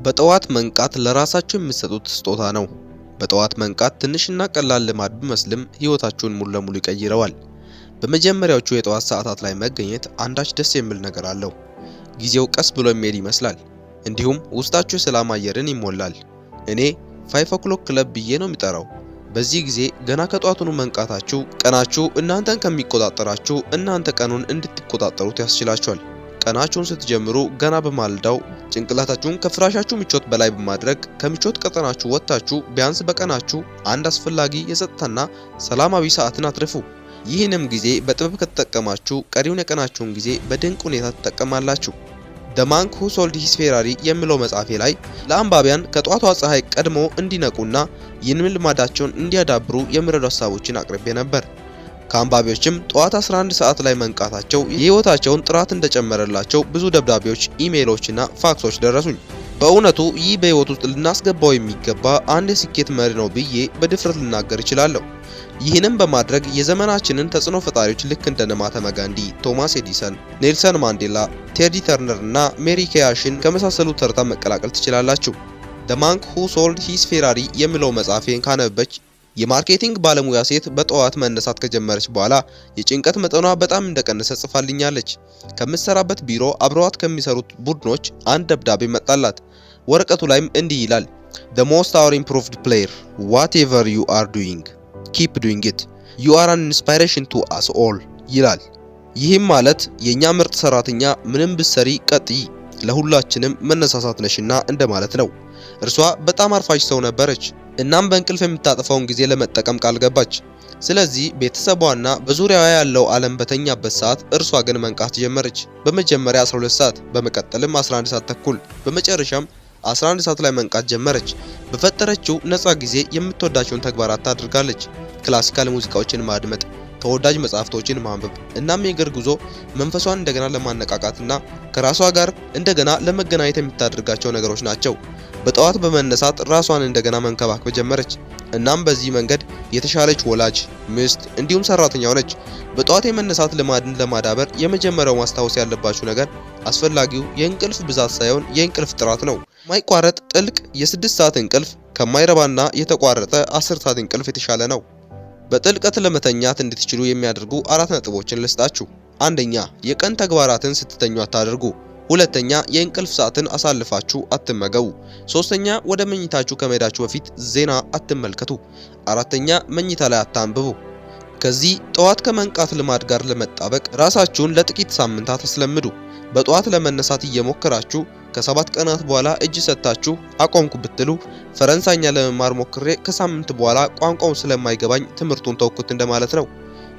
በጠዋት መንቃት ለራሳችሁ የምትሰጡት ስጦታ ነው። በጠዋት መንቃት ትንሽና ቀላል ልማድ ቢመስልም ሕይወታችሁን ሙሉ ለሙሉ ይቀይረዋል። በመጀመሪያዎቹ የጠዋት ሰዓታት ላይ መገኘት አንዳች ደስ የሚል ነገር አለው። ጊዜው ቀስ ብሎ የሚሄድ ይመስላል። እንዲሁም ውስጣችሁ የሰላም አየርን ይሞላል። እኔ 5 o'clock club ብዬ ነው የሚጠራው። በዚህ ጊዜ ገና ከጧቱኑ መንቃታችሁ ቀናችሁ እናንተን ከሚቆጣጠራችሁ እናንተ ቀኑን እንድትቆጣጠሩት ያስችላችኋል። ቀናችሁን ስትጀምሩ ገና በማልዳው ጭንቅላታችሁን ከፍራሻችሁ ምቾት በላይ በማድረግ ከምቾት ቀጠናችሁ ወጥታችሁ ቢያንስ በቀናችሁ አንድ አስፈላጊ የጸጥታና ሰላማዊ ሰዓትን አትርፉ። ይህንም ጊዜ በጥበብ ከተጠቀማችሁ ቀሪውን የቀናችሁን ጊዜ በድንቅ ሁኔታ ትጠቀማላችሁ። The Monk Who Sold His Ferrari የሚለው መጽሐፌ ላይ ለአንባቢያን ከጧቷ ፀሐይ ቀድሞ እንዲነቁና ይህንን ልማዳቸውን እንዲያዳብሩ የሚረዱ ሀሳቦችን አቅርቤ ነበር። ከአንባቢዎችም ጠዋት 11 ሰዓት ላይ መንቃታቸው የህይወታቸውን ጥራት እንደጨመረላቸው ብዙ ደብዳቤዎች፣ ኢሜይሎችና ፋክሶች ደረሱኝ። በእውነቱ ይህ በህይወት ውስጥ ልናስገባው የሚገባ አንድ የስኬት መሪ ነው ብዬ በድፍረት ልናገር እችላለሁ። ይህንም በማድረግ የዘመናችንን ተጽዕኖ ፈጣሪዎች ልክ እንደ ማህተማ ጋንዲ፣ ቶማስ ኤዲሰን፣ ኔልሰን ማንዴላ፣ ቴዲ ተርነር እና ሜሪ ኬያሽን ከመሳሰሉ ተርታ መቀላቀል ትችላላችሁ። The Monk Who Sold His Ferrari የሚለው መጽሐፌን ካነበበች የ marketing ባለሙያ ሴት በጠዋት መነሳት ከጀመረች በኋላ የጭንቀት መጠኗ በጣም እንደቀነሰ ጽፋልኛለች። ከምትሰራበት ቢሮ አብረዋት ከሚሰሩት ቡድኖች አንድ ደብዳቤ መጣላት። ወረቀቱ ላይም እንዲህ ይላል፦ The most our improved player, whatever you are doing, keep doing it. You are an inspiration to us all ይላል። ይህም ማለት የኛ ምርጥ ሰራተኛ፣ ምንም ብትሰሪ ቀጥይ፣ ለሁላችንም መነሳሳት ነሽና እንደማለት ነው። እርሷ በጣም አርፋጅ ሰው ነበረች። እናም በእንቅልፍ የምታጠፋውን ጊዜ ለመጠቀም ቃል ገባች። ስለዚህ ቤተሰቧና በዙሪያዋ ያለው ዓለም በተኛበት ሰዓት እርሷ ግን መንቃት ጀመረች። በመጀመሪያ 12 ሰዓት፣ በመቀጠልም 11 ሰዓት ተኩል፣ በመጨረሻም 11 ሰዓት ላይ መንቃት ጀመረች። በፈጠረችው ነፃ ጊዜ የምትወዳቸውን ተግባራት ታደርጋለች። ክላሲካል ሙዚቃዎችን ማድመጥ፣ ተወዳጅ መጽሐፍቶችን ማንበብ እናም የእግር ጉዞ መንፈሷን እንደገና ለማነቃቃትና ከራሷ ጋር እንደገና ለመገናኘት የምታደርጋቸው ነገሮች ናቸው። በጠዋት በመነሳት ራሷን እንደገና መንከባከብ ጀመረች። እናም በዚህ መንገድ የተሻለች ወላጅ፣ ሚስት እንዲሁም ሰራተኛ ሆነች። በጠዋት የመነሳት ልማድን ለማዳበር የመጀመሪያው ማስታወስ ያለባችሁ ነገር አስፈላጊው የእንቅልፍ ብዛት ሳይሆን የእንቅልፍ ጥራት ነው። የማይቋረጥ ጥልቅ የ6 ሰዓት እንቅልፍ ከማይረባና የተቋረጠ 10 ሰዓት እንቅልፍ የተሻለ ነው። በጥልቀት ለመተኛት እንድትችሉ የሚያደርጉ አራት ነጥቦችን ልስጣችሁ። አንደኛ፣ የቀን ተግባራትን ስትተኙ አታድርጉ። ሁለተኛ፣ የእንቅልፍ ሰዓትን አሳልፋችሁ አትመገቡ። ሶስተኛ፣ ወደ መኝታችሁ ከመሄዳችሁ በፊት ዜና አትመልከቱ። አራተኛ፣ መኝታ ላይ አታንብቡ። ከዚህ ጠዋት ከመንቃት ልማድ ጋር ለመጣበቅ ራሳችሁን ለጥቂት ሳምንታት አስለምዱ። በጠዋት ለመነሳት እየሞከራችሁ ከ7 ቀናት በኋላ እጅ ሰጥታችሁ አቆምኩ ብትሉ ፈረንሳይኛ ለመማር ሞክሬ ከሳምንት በኋላ ቋንቋውን ስለማይገባኝ ትምህርቱን ተውኩት እንደማለት ነው።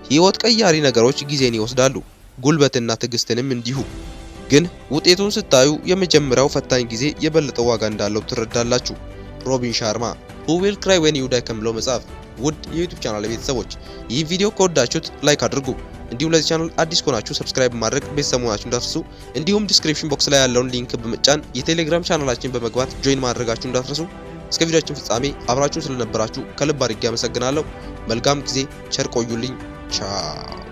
ህይወት ቀያሪ ነገሮች ጊዜን ይወስዳሉ፣ ጉልበትና ትዕግስትንም እንዲሁ። ግን ውጤቱን ስታዩ የመጀመሪያው ፈታኝ ጊዜ የበለጠ ዋጋ እንዳለው ትረዳላችሁ። ሮቢን ሻርማ፣ Who Will Cry When You Die ከሚለው መጽሐፍ። ውድ የ YouTube ቻናል ቤተሰቦች፣ ይህ ቪዲዮ ከወዳችሁት like አድርጉ። እንዲሁም ለዚህ ቻናል አዲስ ከሆናችሁ subscribe በማድረግ ቤተሰብ መሆናችሁ እንዳትረሱ። እንዲሁም description box ላይ ያለውን link በመጫን የቴሌግራም ቻናላችን በመግባት join ማድረጋችሁ እንዳትረሱ። እስከ ቪዲዮአችን ፍጻሜ አብራችሁን ስለነበራችሁ ከልብ አድርጌ አመሰግናለሁ። መልካም ጊዜ፣ ቸር ቆዩልኝ። ቻው።